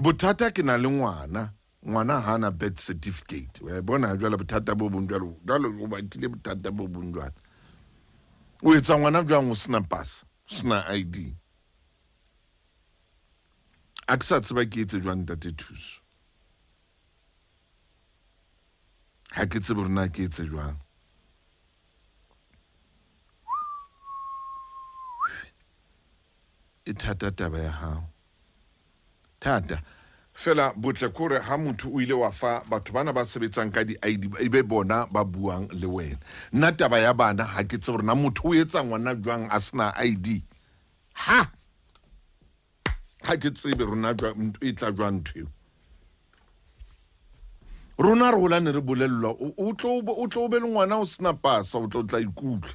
Bothata ke na le ngwana, ngwana ha na birth certificate. Wa e bona jwale bothata bo bong jwalo, jwale o bakile bothata bo bong jwale. O etsa ngwana jwang o sena pasa, o sena ID? A ke sa tseba ke etse jwang ntate Thuso. Ha ke tsebe hore na ke etse jwang. E thata taba ya hao. Thata. Fela botle kore ha motho o ile wa fa batho bana ba sebetsang ka di-ID e be bona ba buang le wena. Nna taba ya bana ha ke tsebe hore na motho o etsa ngwana jwang a sena ID. Ha! Ha ke tsebe rona e tla jwang ntho eo. Rona re hola ne re bolellwa o tlo o be le ngwana o sena pasa o tlo tla ikutlwa.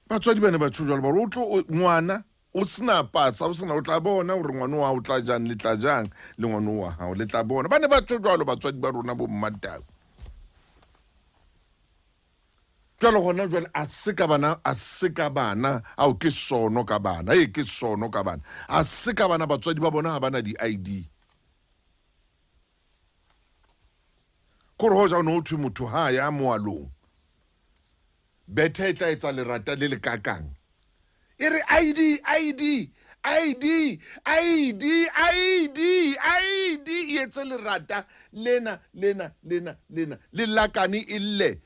Batswadi ba ne ba tjho jwalo ba re o tlo ngwana o sena pasa o sena o tla bona hore ngwana wa o tla jang le tla jang le ngwana wa hao le tla bona. Ba ne ba tjho jwalo batswadi ba rona bo mmatau. Jwale hona jwale a se ka bana a se ka bana ao ke sono ka bana e ke sono ka bana a se ka bana batswadi ba bona ha bana di-ID. Kore hoja o ne ho thwe motho ha ya moalong bethe e tla etsa lerata le le kakang e re ID ID ID ID ID ID e etse lerata lena lena lena lena le lakane e lle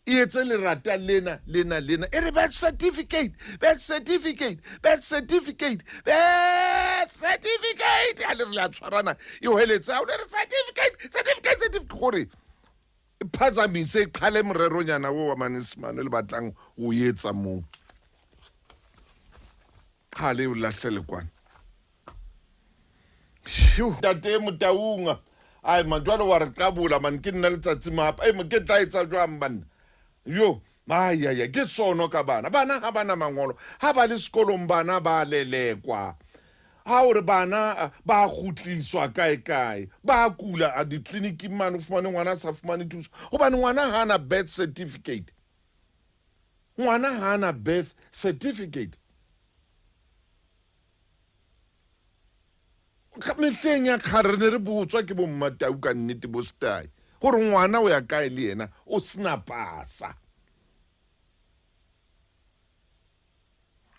e etse lerata lena lena lena e re birth certificate birth certificate birth certificate birth certificate a le re la tshwarana e hweletse a o le re certificate certificate certificate gore e phazamise e qhale moreronyana o wa manesemane le batlang o etsa moo qhale o lahlele kwana tate motaunga ai man jwale wa re qabola man ke nna letsatsi mapa e ke tla etsa jwang banna yo ayaya ke sono ka bana bana ha bana mangolo ha ba le sekolong bana ba lelekwa ha o re bana ba kgutliswa kae kae ba kula a ditleliniking mane o fumane ngwana a sa fumane thuso gobane ngwana ha na birth certificate ngwana ha na birth certificate mehleng ya kgale re ne re botswa ke bommatau ka nnete bo setai gore ngwana o ya kae le yena o sena pasa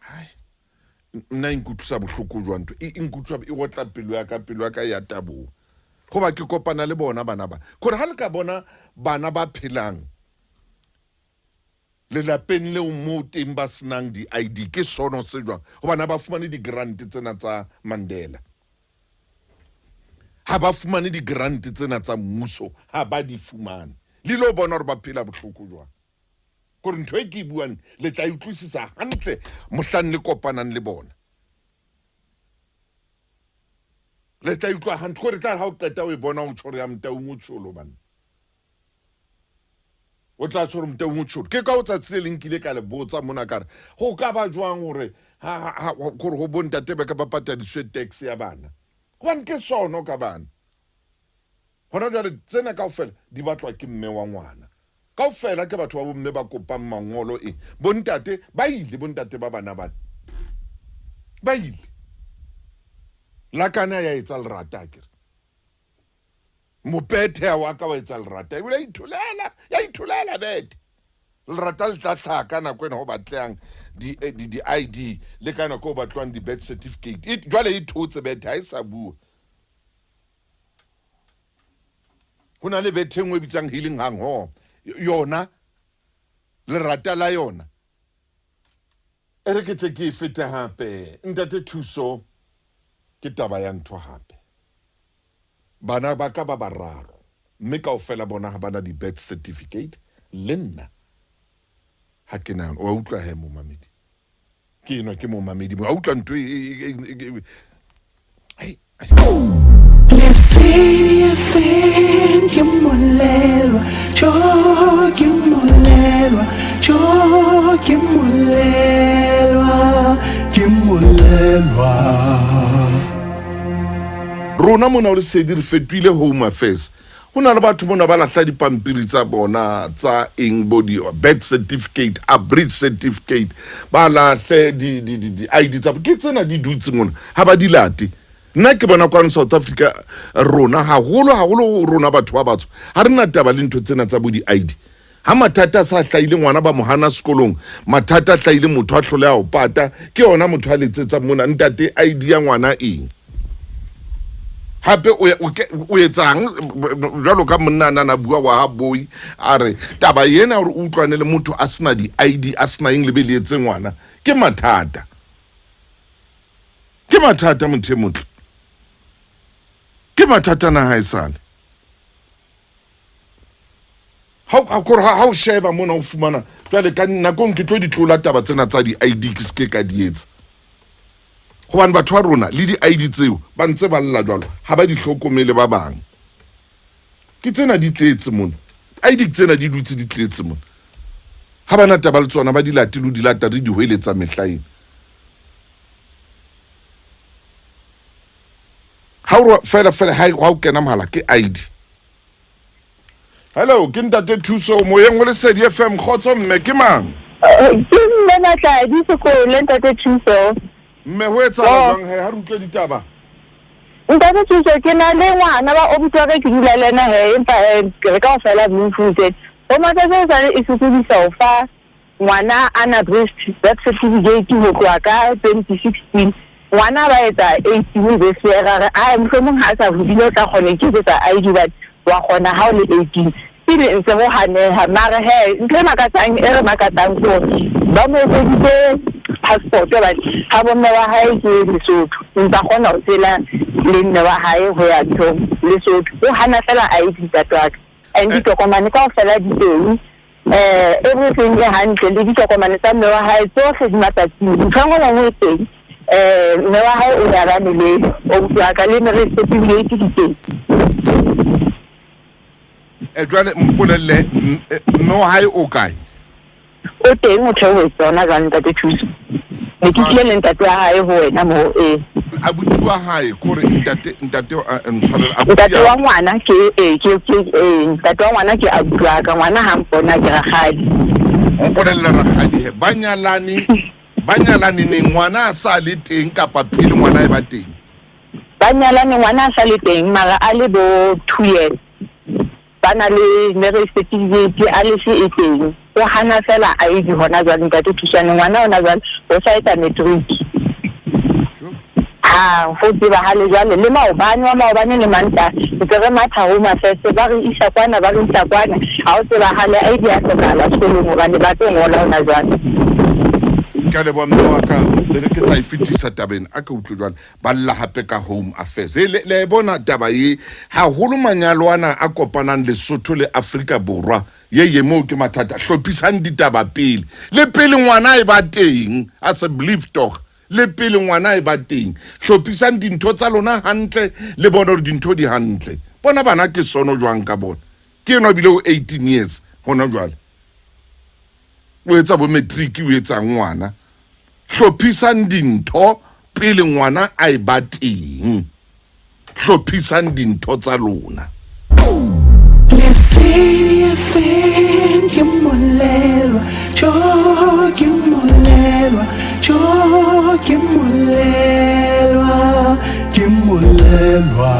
hai nna e nkutlwisa bohloko jwang ntho e nkutlwa e otla pelo ya ka pelo ya ka ya taboha goba ke kopana le bona bana ba gore ha le ka bona bana ba phelang lelapeng leo mo teng ba senang di-ID ke sono se jwang gobane ba fumane di-grant tsena tsa Mandela ha ba fumane di-grant tsena tsa mmuso ha ba di fumane le lo bona gore ba phela bohloko jwang gore ntho e ke e buang le tla e utlwisisa hantle mohlang le kopanang le bona le tla utlwa hantle gore tla ha o qeta o e bona o tshore ya motaung o tsholo banna o tla tshore motaung o tsholo ke ka o tsatsi le leng kile ka le botsa mona kare go ka ba jwang gore gore go bontate ba ka ba patadiswe tax ya bana gobane ke sono ka bana Hona jwale tsena kaofela di batlwa ke mme wa ngwana. Kaofela ke batho ba bomme ba kopang mangolo e. Bontate ba ile, bontate ba bana bana. Ba ile. Lakane ya etsa lerata akere. Mopethe wa ka wa etsa lerata. Ebile ya itholela, ya itholela bethe. Lerata le tla hlaha ka nako ena ho batlehang di, eh, di, di ID le ka nako ho batlwang di-birth certificate. E, jwale e thotse bethe ha e sa bua. Ho na le bethe e nngwe e bitsang healing hang ho yona lerata la yona e re ke tle ke e fete hape ntate Thuso ke taba ya ntho hape bana ba ka ba bararo mme kaofela bona ha bana di-birth certificate le nna ha ke na wa utlwa he momamedi Ke enwa ke momamedi mo a utlwa ntho e, e, e, e, Lesedi FM ke molelwa, jo ke molelwa, jo ke molelwa, ke molelwa. Rona mona o lesedi re fetohile Home Affairs. Ho na le batho mona ba lahla dipampiri tsa bona tsa eng bo di birth certificate, a bridge certificate, ba lahle di di di, di ID tsa ke tsena di dutse mona ha ba di late. Nna ke bona kwano South Africa rona haholo haholo rona batho ba batsho ha re na taba le ntho tsena tsa bo di-ID. Ha mathata a sa hlahile ngwana ba mo hana sekolong, mathata a hlahile motho a hloleha ho pata, ke yona motho a letsetsang mona ntate ID ya ngwana eng? Hape o etsang jwalo ka monna a nana bua wa ha boi a re taba ena hore o utlwane le motho a sena di-ID a sena eng le be le etse ngwana ke mathata. Ke mathata motho e motle. Ke mathata na ha e sale. Ha ha o sheba mona o fumana jwale ka nakong ke tlo di tlola taba tsena tsa di-ID ke seke ka di etsa. Hobane batho ba rona le di-ID tseo ba ntse ba lla jwalo ha ba di hlokomele ba bang. Ke tsena di tletse mona. ID tsena di dutse di tletse mona. Ha bana taba le tsona ba di late le di lata re di hweletsa mehla ena. Ha o fela fela ha o kena mohala ke ID. Hello, ke ntate Thuso moyeng o Lesedi FM. Kgotso mme, ke mang? Ke mme Matladi Sekole, ntate Thuso. Mme ho etsahala jwang he ha re utlwe ditaba? Ntate Thuso, ke na le ngwana ba obuti wa ka ke dula le ena he, empa re kaofela Bloemfontein. Ho matsatsi a sale e sokodisa ho fa ngwana unabridged birth certificate ho tloha ka 2016. Ngwana ba etsa 18 this year, ra re ae mohlomong ha a sa hodile o tla kgona ho iketsetsa ID hobane wa kgona ha o le 18. Pele ntse ho haneha mare he ntho e makatsang e re makatsang ke hore ba mo etseditse passport hobane ha bomme wa hae ke Lesotho, ntsa kgona ho tsela le mme wa hae ho ya nthong Lesotho. O hana fela ID ntate wa ka, and ditokomane kaofela di teng. Everything e hantle le ditokomane tsa mme wa hae tsohle di matsatsing, ntho e nngwe le nngwe e teng. Mme wa hae o nyalane le ausi wa ka le marriage certificate di teng. Jwale mpolelle mme wa hae o kae? O teng, o theohetse hona jwale ntate Thuso. Ne ke tlile le ntate wa hae ho wena moo ee. Abuti wa hae kore ntate ntate ntshwarele abuti Ntate wa ngwana ke ee ke ke ee ntate wa ngwana ke abuti wa ka, ngwana ha mpona ke rakgadi. Mpolelle rakgadi he ba nyalane ba nyalane neng ngwana a sa le teng kapa pele ngwana e ba teng? Ba nyalane ngwana a sa le teng mara a le bo 2 years. Ba na le marriage certificate a le se e teng. O hana fela ID hona jwale ntate Thuswane, ngwana hona jwale o sa etsa matric. Ha ho tsebahale jwale le maobane wa maobane le Mantaha ntse re matha Home Affairs ba re isa kwana ba re isa kwana ha o tsebahale ID ya hlokahala sekolong hobane ba tlo ngola hona jwale. Ke a leboha mme wa ka, e re ke tla e fetisa tabeng a ke utlwe jwale. Ba lla hape ka Home Affairs. E, le e bona taba ye haholo manyalo ana a kopanang Lesotho le Afrika Borwa ye ye moo ke mathata. Hlophisang ditaba pele le pele ngwana e ba teng, asseblief tog, le pele ngwana e ba teng. Hlophisang dintho tsa lona hantle le bone hore dintho di hantle. Bona bana ke sono jwang ka bona. Ke enwa bile o 18 years hona jwale. O etsa bo matric o etsa ngwana. Hlophisang dintho pele ngwana a e ba teng. Hlophisang dintho tsa lona. Lesedi FM ke molelwa, jo ke molelwa, jo ke molelwa, ke molelwa.